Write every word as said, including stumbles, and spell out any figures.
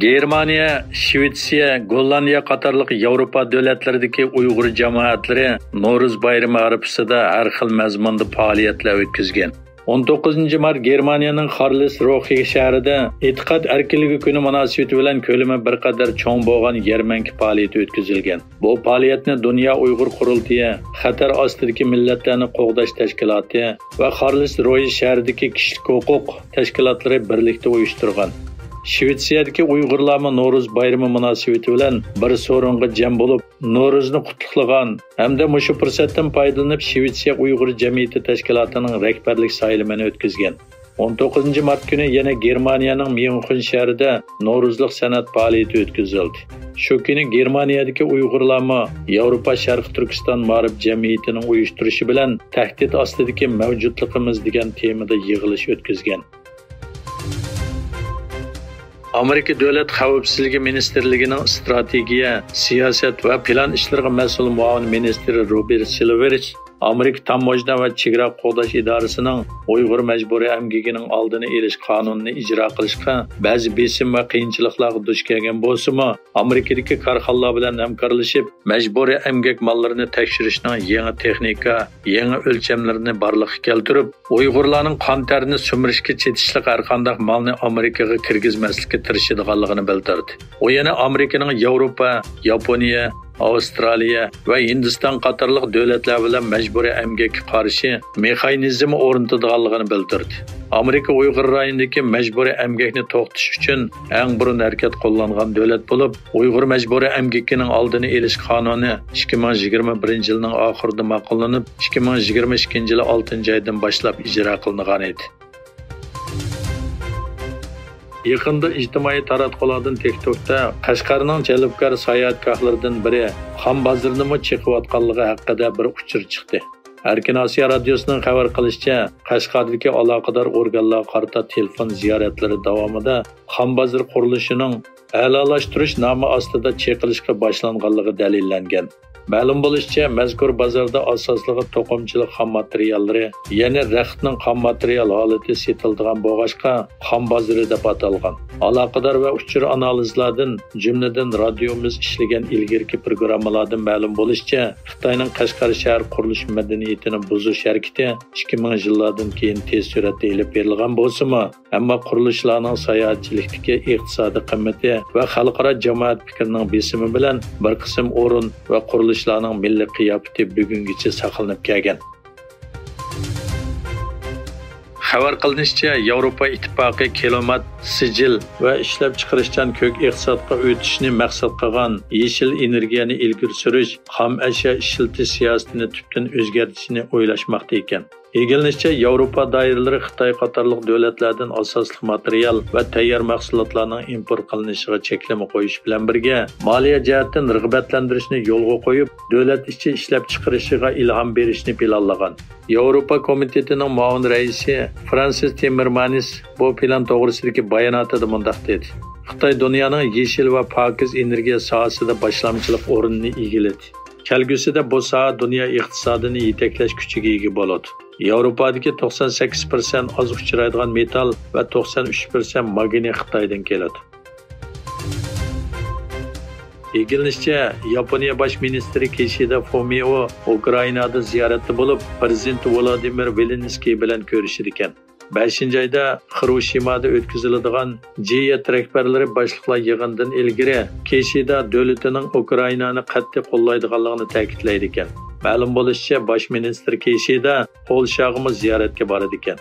گېرمانىيە، شىۋېتسىيە، گوللاندىيە قاتارلىق ياۋروپا دۆلەتلىرىدىكى ئۇيغۇر جامائەتلىرى نورۇز بايرىمى ئارىپىسىدا ھەر خىل مەزمۇندا پائالىيەتلەر ئۆتكۈزگەن. ئون توققۇزىنچى مارت گېرمانىيەنىڭ خارلىس روخې شەھىرىدە ئېتىقاد ئەركىنلىكى كۈنى مۇناسىۋىتى بىلەن كۆلىمى بىر قەدەر چوڭ بولغان يەرمەنكە پائالىيىتى ئۆتكۈزۈلگەن. بۇ پائالىيەتنى دۇنيا ئۇيغۇر قۇرۇلتىيى، خەتەر ئاستىدىكى مىللەتلەرنى قوغداش تەشكىلاتى ۋە خارلس روخې شەھىرىدىكى كىشىلىك ھوقۇق تەشكىلاتلىرى بىرلىكتە ئۇيۇشتۇرغان. شىۋېتسىيەدىكى ئۇيغۇرلارمۇ نورۇز بايرىمى مۇناسىۋىتى بىلەن بىر سورۇنغا جەم بولۇپ، نورۇزنى قۇتلۇقلىغان ھەمدە مۇشۇ پۇرسەتتىن پايدىلىنىپ، شىۋېتسىيە ئۇيغۇر جەمئىيىتى تەشكىلاتىنىڭ رەھبەرلىك سايلىمىنى ئۆتكۈزگەن. ئون توققۇزىنچى مارت كۈنى يەنە گېرمانىيەنىڭ ميۇنخېن شەھىرىدە نورۇزلۇق سەنئەت پائالىيىتى ئۆتكۈزۈلدى. شۇ كۈنى گېرمانىيەدىكى ئۇيغۇرلارمۇ ياۋروپا شەرقىي تۈركىستان مائارىپ جەمئىيىتىنىڭ ئۇيۇشتۇرۇشى بىلەن تەھدىت ئاستىدىكى مەۋجۇتلۇقىمىز دېگەن تېمىدا يىغىلىش ئۆتكۈزگەن. ئامېرىكا دۆلەت خەۋپسىزلىكى مىنىستىرلىكىنىڭ ئىستراتېگىيە، سىياسەت ۋە پىلان ئىشلىرىغا مەسئۇل مۇئاۋىن مىنىستىرى روبېرت سىلۋېرچ ئامېرىكا تاموژنا ۋە چېگرا قوغداش ئىدارىسىنىڭ ئۇيغۇر مەجبۇرىي ئەمگىكىنىڭ ئالدىنى ئېلىش قانۇنىنى ئىجرا قىلىشقا بەزى بېسىم ۋە قىيىنچىلىقلارغا دۇچ كەلگەن بولسىمۇ، ئامېرىكىدىكى كارخانىلار بىلەن ھەمكارلىشىپ، مەجبۇرىي ئەمگەك ماللىرىنى تەكشۈرۈشنىڭ يېڭى تېخنىكا، يېڭى ئۆلچەملىرىنى بارلىققا كەلتۈرۈپ، ئۇيغۇرلارنىڭ قان تەرىنى سۈمۈرۈشكە چېتىشلىق ھەرقانداق مالنى ئامېرىكىغا كىرگۈزمەسلىككە تىرىشىدىغانلىقىنى بىلدۈردى. ئۇ يەنە ئامېرىكىنىڭ ياۋروپا، ياپونىيە، ئاۋسترالىيە ۋە ھىندىستان قاتارلىق دۆلەتلەر بىلەن مەجبۇرىي ئەمگەككە قارشى مېخانىزم ئورنىتىدىغانلىقىنى بىلدۈردى. ئامېرىكا ئۇيغۇر رايونىدىكى مەجبۇرىي ئەمگەكنى توختىتىش ئۈچۈن ئەڭ بۇرۇن ھەرىكەت قوللانغان دۆلەت بولۇپ، ئۇيغۇر مەجبۇرىي ئەمگىكىنىڭ ئالدىنى ئېلىش قانۇنى ئىككى مىڭ يىگىرمە بىرىنچى يىلنىڭ ئاخىرىدا ماقۇللىنىپ، ئىككى مىڭ يىگىرمە ئىككىنچى يىلى ئالتىنچى ئايدىن باشلاپ ئىجرا قىلىنغانىدى. يېقىندا ئىجتىمائىي تاراتقۇلاردىن تىكتوكتا قەشقەرنىڭ جەلپكار ساياھەتگاھلىرىدىن بىرى خان بازىرىنىمۇ چېقىۋاتقانلىقى ھەققىدە بىر ئۇچۇر چىقتى. ئەركىن ئاسىيا رادىيوسىنىڭ خەۋەر قىلىشىچە، قەشقەردىكى ئالاقىدار ئورگانلارغا قارىتا تېلېفون زىيارەتلىرى داۋامىدا خان بازىرى قۇرۇلۇشىنىڭ ئەلالاشتۇرۇش نامى ئاستىدا چېقىلىشقا باشلانغانلىقى دەلىللەنگەن. مەلۇم بولۇشىچە، مەزكۇر بازاردا ئاساسلىقى توقۇمىچىلىق خام ماتېرىياللىرى، يەنى رەختنىڭ خام ماتېرىيال ھالىتى سېتىلىدىغان بولغاچقا، خام بازىرى دەپ ئاتالغان. ئالاقىدار ۋە ئۇچۇر ئانالىزلاردىن، جۈملىدىن رادىيومىز ئىشلىگەن ئىلگىرىكى پروگراممىلاردىن مەلۇم بولۇشىچە، خىتاينىڭ قەشقەر شەھەر قۇرۇلۇش مەدەنىيىتىنى بۇزۇش ھەرىكىتى ئىككى مىڭىنچى يىللاردىن كېيىن تېز سۈرئەتتە ئېلىپ بېرىلغان بولسىمۇ، ئەمما قۇرۇلۇشلارنىڭ ساياھەتچىلىكتىكى ئىقتىسادىي قىممىتى ۋە خەلقئارا جامائەت پىكرىنىڭ بېسىمى بىلەن بىر قىسىم ئورۇن ۋە قۇرۇلۇشلارنىڭ مىللىي قىياپىتى بۈگۈنگىچە ساقلىنىپ كەلگەن. خەۋەر قىلىنىشىچە، ياۋروپا ئىتتىپاقى كىلىمات، سىجىل ۋە ئىشلەپچىقىرىشچان كۆك ئىقتىسادقا ئۆتۈشنى مەقسەت قىلغان يېشىل ئېنېرگىيەنى ئىلگىرى سۈرۈش، خام ئەشيا ئىشلىتىش سىياسىتىنى تۈپتىن ئۆزگەرتىشنى ئويلاشماقتا ئىكەن. ئىگىلىنىشىچە، ياۋروپا دائىرىلىرى خىتاي قاتارلىق دۆلەتلەردىن ئاساسلىق ماتېرىيال ۋە تەييار مەھسۇلاتلارنىڭ ئىمپورت قىلىنىشىغا چەكلىمە قويۇش بىلەن بىرگە، مالىيە جەھەتتىن رىغبەتلەندۈرۈشنى يولغا قويۇپ، دۆلەت ئىچى ئىشلەپچىقىرىشىغا ئىلھام بېرىشنى پىلانلىغان. ياۋروپا كومىتېتىنىڭ مۇئاۋىن رەئىسى فرانسىس تىممېرمانىس بۇ پىلان توغرىسىدىكى باياناتىدا مۇنداق دېدى: «خىتاي دۇنيانىڭ يېشىل ۋە پاكىز ئېنېرگىيە ساھەسىدە باشلامچىلىق ئورنىنى ئىگىلىدى. كەلگۈسىدە بۇ ساھە دۇنيا ئىقتىسادىنى يېتەكلەش كۈچىگە ئىگە بولىدۇ.» ياۋروپادىكى توقسان سەككىز پىرسەنت ئاز ئۇچرايدىغان مېتال ۋە توقسان ئۈچ پىرسەنت ماگنىي خىتايدىن كېلىدۇ. ئىگىلىنىشىچە، ياپونىيە باش مىنىستىرى كىشىدا فۇمىئو ئۇكرائىنادا زىيارەتتە بولۇپ، پىرېزىدېنت ۋولودىمىر ۋېلېنسكىي بىلەن كۆرۈشىدىكەن. بەشىنچى ئايدا خىروشىمادا ئۆتكۈزۈلىدىغان جى يەتتە رەھبەرلىرى باشلىقلار يىغىنىدىن ئىلگىرى، كىشىدا دۆلىتىنىڭ ئۇكرائىنانى قەتئىي قوللايدىغانلىقىنى تەكىتلەيدىكەن. مەلۇم بولۇشىچە، باش مىنىستىر كىشىدا پولشاغىمۇ زىيارەتكە بارىدىكەن.